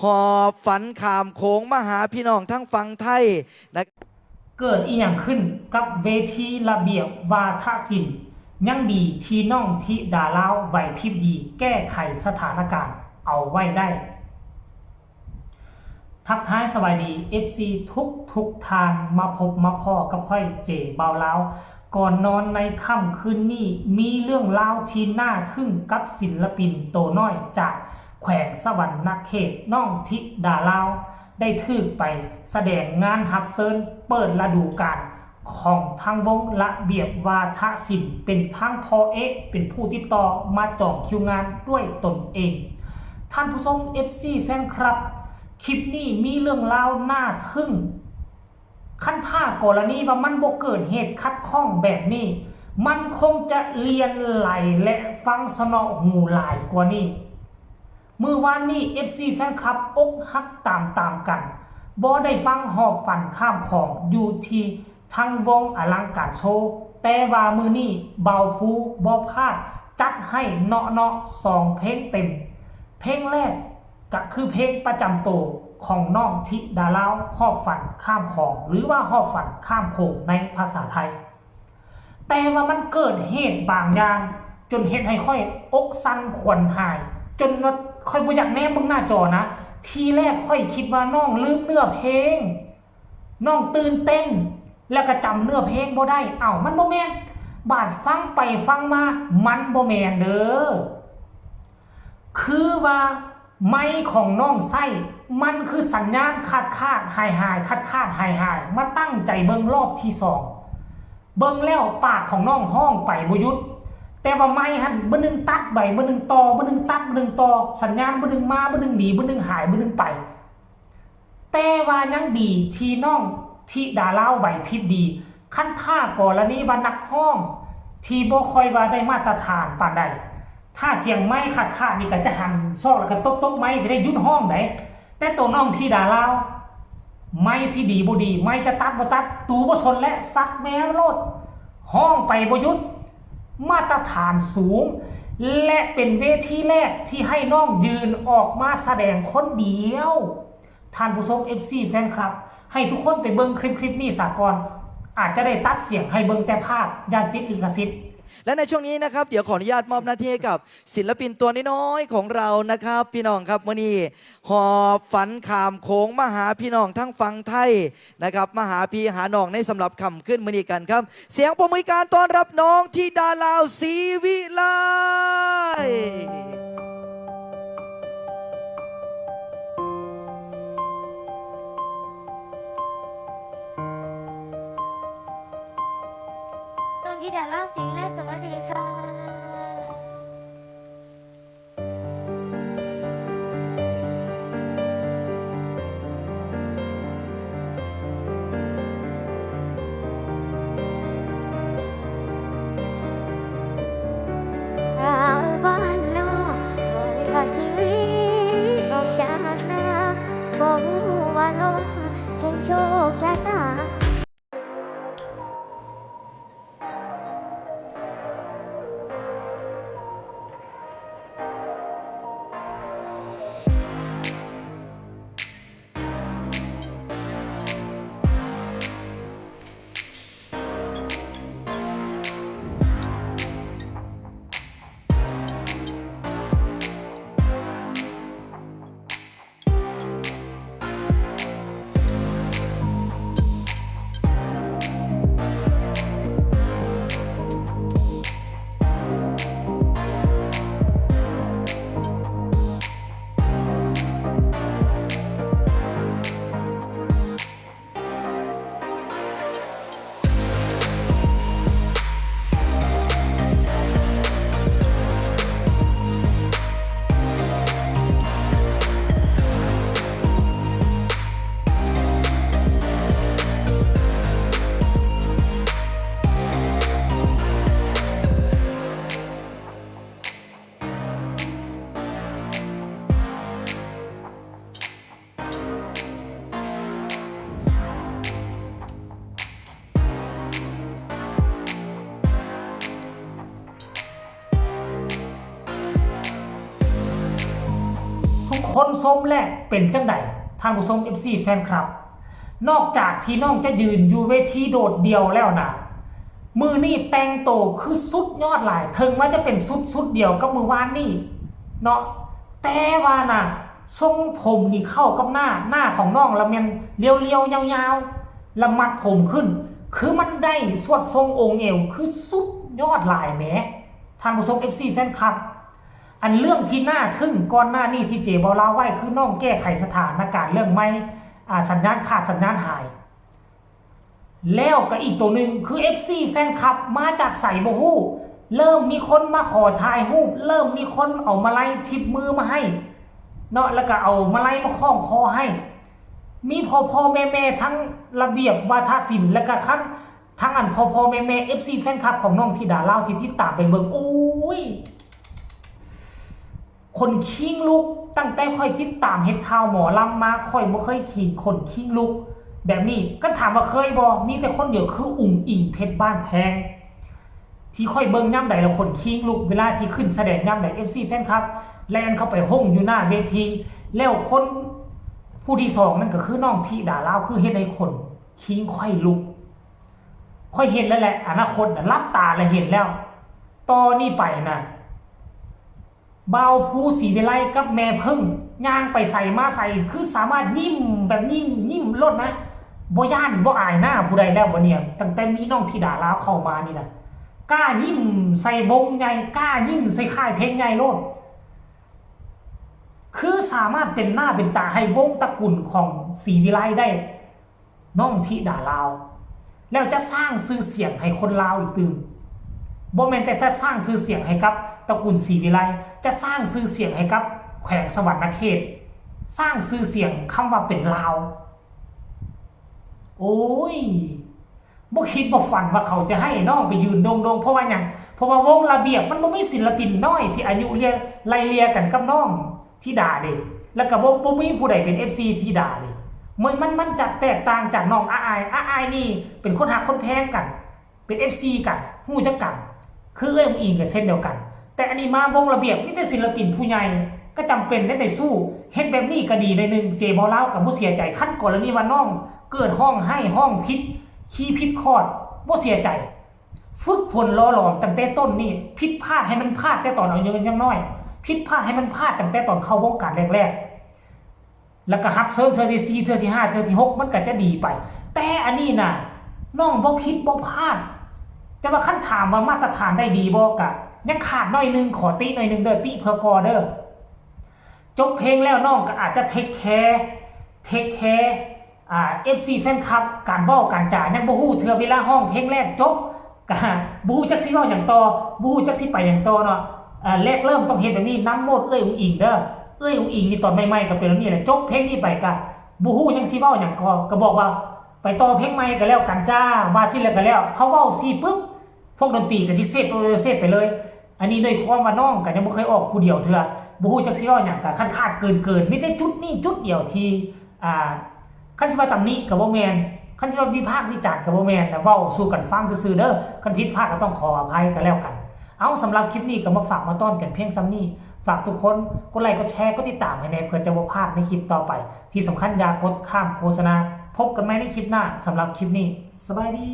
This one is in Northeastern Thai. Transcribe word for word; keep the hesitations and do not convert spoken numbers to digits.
หอบฝันข้ามโขงมาหาพี่น้องทั้งฝั่งไทยนะ เกิดอีหยังขึ้นกับเวทีระเบียบวาทศิลป์ ยังดีที่น้องธิดาลาวไหวพริบดีแก้ไขสถานการณ์เอาไว้ได้ ทักทายสวัสดี เอฟซี ทุกทุกท่าน มาพบมาพ้อกับข้อยเจบ่าวลาว ก่อนนอนในค่ำคืนนี้ มีเรื่องราวที่น่าทึ่งกับศิลปินโตน้อยจากแขวงสะหวันนะเขต น้องธิดาลาว ได้ถืกไปแสดงงานฮับเซิญเปิดฤดูกาลของทางวงระเบียบวาทศิลป์ เป็นทางพ่อเอ๊ะเป็นผู้ติดต่อมาจองคิวงานด้วยตนเอง ท่านผู้ชม เอฟซี แฟนคลับ คลิปนี้มีเรื่องราวน่าทึ่ง คันถ้ากรณีว่ามันบ่เกิดเหตุขัดข้องแบบนี้ มันคงจะเลื่อนไหลและฟังสนอหูหลายกว่านี้ มื้อวานนี้ เอฟซี แฟนคลับอกหักตามๆกัน บ่ได้ฟังหอบฝันข้ามโขงอยู่ที่ทางวงอลังการโชว์ แต่ว่ามื้อนี้บ่าวภูบ่พลาดจัดให้เนาะๆ สองเพลงเต็ม เพลงแรกก็คือเพลงประจำตัวของน้องธิดาลาว หอบฝันข้ามโขง หรือว่าหอบฝันข้ามโขงในภาษาไทย แต่ว่ามันเกิดเหตุบางอย่าง จนเฮ็ดให้ข้อยอกสั่นขวัญหาย จนว่าข้อยบ่อยากแนมเบิ่งหน้าจอนะ ทีแรกข้อยคิดว่าน้องลืมเนื้อเพลง น้องตื่นเต้น แล้วก็จำเนื้อเพลงบ่ได้ เอ้า มันบ่แม่น บาดฟังไปฟังมา มันบ่แม่นเด้อ คือว่าไมค์ของน้องใช้ มันคือสัญญาณขาดขาดหายหายขาดขาดหายหาย มาตั้งใจเบิ่งรอบที่สอง เบิ่งแล้วปากของน้องฮ้องไปบ่หยุด แต่ว่าไมค์หั่น บ่หนึ่งตัดไป บ่หนึ่งต่อ บ่หนึ่งตัด บ่หนึ่งต่อ สัญญาณบ่หนึ่งมา บ่หนึ่งดี บ่หนึ่งหาย บ่หนึ่งไป แต่ว่ายังดีที่น้องธิดาลาวไหวพริบดี คันถ้ากรณีว่านักฮ้องที่บ่ค่อยว่าได้มาตรฐานปานใด ถ้าเสียงไมค์ขาดขาดนี่ก็จะหันซอกแล้วก็ตบๆไมค์สิได้หยุดฮ้องได แต่ตัวน้องธิดาลาว ไมค์สิดีบ่ดี ไมค์จะตัดบ่ตัด ตูบ่สนและสัดแม่โลด ฮ้องไปบ่หยุด มาตรฐานสูง และเป็นเวทีแรกที่ให้น้องยืนออกมาแสดงคนเดียว ท่านผู้ชม เอฟซี แฟนคลับ ให้ทุกคนไปเบิ่งคลิปคลิปนี้ซะก่อน อาจจะได้ตัดเสียงให้เบิ่งแต่ภาพ ย้านติดลิขสิทธิ์ และในช่วงนี้นะครับ เดี๋ยวขออนุญาตมอบหน้าที่ให้กับศิลปินตัวน้อยๆของเรานะครับ พี่น้องครับ มื้อนี้หอบฝันข้ามโขงมาหาพี่น้องทั้งฝั่งไทยนะครับ มาหาพี่หาน้องในสำหรับค่ำคืนมื้อนี้กันครับ เสียงปรบมือการต้อนรับน้องธิดาลาว ศรีวิไล น้องธิดาลาว ศรีวิไล สวัสดีค่ะ บ้านนอก บ่ได้ว่าชีวิตออกจากนา บ่ฮู้ว่าลมถึงโชคชะตา เ ส้มแลกเป็นจังใด ท่านผู้ชม เอฟซี แฟนคลับ นอกจากที่น้องจะยืนอยู่เวทีโดดเดี่ยวแล้วนะ มือนี่แต่งตัวคือสุดยอดหลาย ถึงว่าจะเป็นสุดสุดเดียวกับมือวานนี่เนาะ แต่ว่านะ ทรงผมนี่เข้ากับหน้า หน้าของน้องละแม่นเรียวๆยาวๆ ละมัดผมขึ้น คือมันได้สวดทรงองค์เอว คือสุดยอดหลายแหม ท่านผู้ชม เอฟซี แฟนคลับ อันเรื่องที่น่าทึ่งก่อนหน้านี้ที่เจเบาลาวไว้ คือน้องแก้ไขสถานการณ์เรื่องไมค์ อ่า สัญญาณขาดสัญญาณหาย แล้วก็อีกตัวหนึ่งคือ เอฟซี แฟนคลับมาจากไสบ่ฮู้ เริ่มมีคนมาขอถ่ายรูป เริ่มมีคนเอามาลัยติดมือมาให้เนาะ แล้วก็เอามาลัยมาคล้องคอให้ มีพ่อพ่อแม่แม่ทั้งระเบียบวาทศิลป์ แล้วก็คันทั้งอันพ่อพ่อแม่แม่ เอฟซี แฟนคลับของน้องธิดาลาวที่ติดตามไปเบิ่ง โอ้ย ขนคิงลุก ตั้งแต่ข้อยติดตามเฮ็ดข่าวหมอลำมา ข้อยบ่เคยขี่ขนคิงลุกแบบนี้ ก็ถามว่าเคยบ่ มีแต่คนเดียวคืออุ๋งอิ๋งเพชรบ้านแพง ที่ข้อยเบิ่งยามใดแล้วขนคิงลุก เวลาที่ขึ้นแสดงยามใด เอฟซี แฟนคลับ แล่นเข้าไปห้องอยู่หน้าเวที แล้วคนผู้ที่สองนั่นก็คือน้องธิดาลาว คือเฮ็ดให้ขนคิงข้อยลุก ข้อยเห็นแล้วแหละ อนาคตน่ะ หลับตาแล้วเห็นแล้ว ต่อนี้ไปน่ะ บ่าวภูศรีวิไลกับแม่เพิ่งย่างไปใสมาใส คือสามารถยิ้มแบบยิ้ม ยิ้มโลดนะ บ่ย้านบ่อายหน้าผู้ใดแล้วบัดเนี่ย ตั้งแต่มีน้องธิดาลาวเข้ามานี่นะ กล้ายิ้มใส่วงใหญ่ กล้ายิ้มใส่ค่ายเพลงใหญ่โลด คือสามารถเป็นหน้าเป็นตาให้วงตระกูลของศรีวิไลได้ น้องธิดาลาว แล้วจะสร้างชื่อเสียงให้คนลาวอีกตื่ม บ่แม่นแต่จะสร้างชื่อเสียงให้กับตระกูลศรีวิไล จะสร้างชื่อเสียงให้กับแขวงสะหวันนะเขต สร้างชื่อเสียงคำว่าเป็นลาว โอ้ย บ่คิดบ่ฝันว่าเขาจะให้น้องไปยืนโด่งๆ เพราะว่าหยัง เพราะว่าวงระเบียบมันบ่มีศิลปินน้อยที่อายุเรียงไล่เรียงกันกับน้องธิดาเด้ แล้วก็บ่ บ่มีผู้ใดเป็น เอฟซี ธิดาเด้ มัน มัน มันจะแตกต่างจากน้องอาอาย อาอายนี่เป็นคนฮักคนแพงกัน เป็น เอฟซี กัน ฮู้จักกัน คือเอื้อยอุ๋งอิ๋งก็เช่นเดียวกัน แต่อันนี้มาวงระเบียบมีแต่ศิลปินผู้ใหญ่ ก็จำเป็นได้ได้สู้ เฮ็ดแบบนี้ก็ดีหน่อยหนึ่ง เจเบาลาวก็บ่เสียใจ คันกรณีว่าน้องเกิดฮ้องไห้ฮ้องผิด คีย์ผิดคอร์ด บ่เสียใจ ฝึกฝนหล่อหลอมตั้งแต่ต้นนี่ ผิดพลาดให้มันพลาดแต่ตอนอายุยังน้อย ผิดพลาดให้มันพลาดตั้งแต่ตอนเข้าวงการแรกๆ แล้วก็ฮับเซิงเทื่อที่สี่ เทื่อที่ห้า เทื่อที่หก มันก็จะดีไป แต่อันนี้น่ะ น้องบ่ผิดบ่พลาด แต่ว่าคันถามว่ามาตรฐานได้ดีบ่ ก็ยังขาดหน่อยหนึ่ง ขอติหน่อยหนึ่งเด้อ ติเพื่อก่อเด้อ จบเพลงแล้วน้องก็อาจจะ take care take care อ่า เอฟซี แฟนคลับ การเว้าการจายังบ่ฮู้เทื่อ เวลาฮ้องเพลงแรกจบ ก็บ่ฮู้จักสิเว้าหยังต่อ บ่ฮู้จักสิไปหยังต่อเนาะ อ่า แรกเริ่มต้องเฮ็ดแบบนี้ นำโหวตเอื้อยอุ๋งอิ๋งเด้อ เอื้อยอุ๋งอิ๋งนี่ตอนใหม่ๆก็เป็นแบบนี้แหละ จบเพลงนี้ไปก็บ่ฮู้ยังสิเว้าหยังก็ ก็บอกว่าไปต่อเพลงใหม่ก็แล้วกันจ้า ว่าสิแล้วก็แล้ว เฮาเว้าสิปุ๊บ พวกดนตรีก็สิเซฟไป เซฟไปเลย อันนี้ด้วยความว่าน้องก็ยังบ่เคยออกผู้เดียวเทื่อ บ่ฮู้จักสิเว้าหยัง ก็คันขาดเกินๆ มีแต่จุดนี้จุดเดียวที่ อ่า คันสิว่าตำหนิก็บ่แม่น คันสิว่าวิพากษ์วิจารณ์ก็บ่แม่นนะ เว้าสู่กันฟังซื่อๆเด้อ คันผิดพลาดก็ต้องขออภัยก็แล้วกัน เอา สำหรับคลิปนี้ก็มาฝากมาต้อนกันเพียงส่ำนี้ ฝากทุกคนกดไลค์กดแชร์กดติดตามให้แหน่ เพื่อจะบ่พลาดในคลิปต่อไป ที่สำคัญอย่ากดข้ามโฆษณา พบกันใหม่ในคลิปหน้า สำหรับคลิปนี้ สบายดี